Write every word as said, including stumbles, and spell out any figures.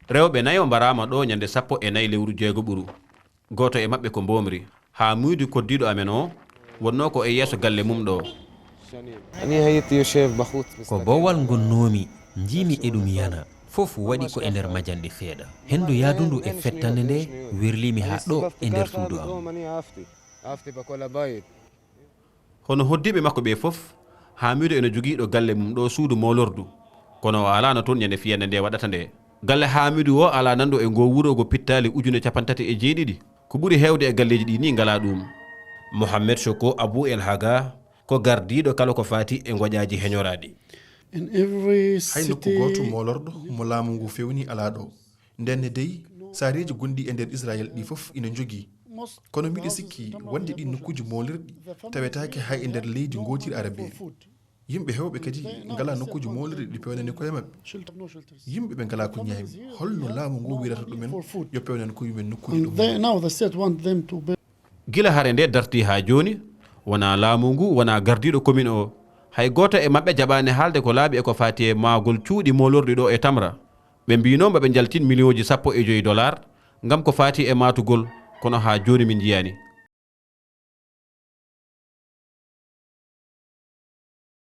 Rewɓe nayo mbaraama ɗo ñande sappo e nayi lewru jeegoɓuru. Gooto e maɓɓe ko Mboomri, Haamiidu koddiiɗo amen o, wonnoo ko e yeeso galle mum ɗo. Ko bowal ngonnoomi, njiimi eɗum yana, fof waɗi ko e nder majanɗe seeɗa. Henndu yahdundu e fettande nde werliimi haa ɗo e nder suudu am. Hono hoddiiɓe makko ɓee fof, Haamiidu ena jogii ɗo galle mum ɗo suudu moolordu, kono o alaano toon ñande fiyannde nde waɗata nde. Galle Haamiidu o alaa nanndo e ngoo wuro ngo pittaali ujune cappanɗe tati e jeeɗiɗi. Ko ɓuri heewde e galleeji ɗii nii ngalaa ɗuum. Mohammed Soko Abu El Haga ko gardiiɗo kala ko faati e ngoƴaaji heñoraaɗi. Hay nokku gooto moolorɗo mo laamu ngu feewni alaa ɗo. Ndenne dey, saareeji gonɗi e nder Israayel ɗii fof ina njogii. Kono miɗo sikki wonde ɗiin nokkuuji moolirɗi tawetaake hay e nder leydi ngootiri Arabeeri. Yimɓe heewɓe kadi ngalaa nokkuuji moolirɗi ɗi peewnani koye maɓɓe. Yimɓe ɓe ngalaa ko ñaami, holno laamu ngu wirata ɗumen yo peewnan koye mumen nokkuuji ɗum. Gila hare nde dartii haa jooni, wonaa laamu ngu, wonaa gardiiɗo komin o, hay gooto e maɓɓe jaɓaani haalde ko laaɓi e ko faati e mahgol cuuɗi moolorɗi ɗo e Tamra. Ɓe mbiynoo mbo ɓe njaltin miliyonji sappo e joy dollar ngam ko faati e mahtugol, kono haa jooni min njiyaani.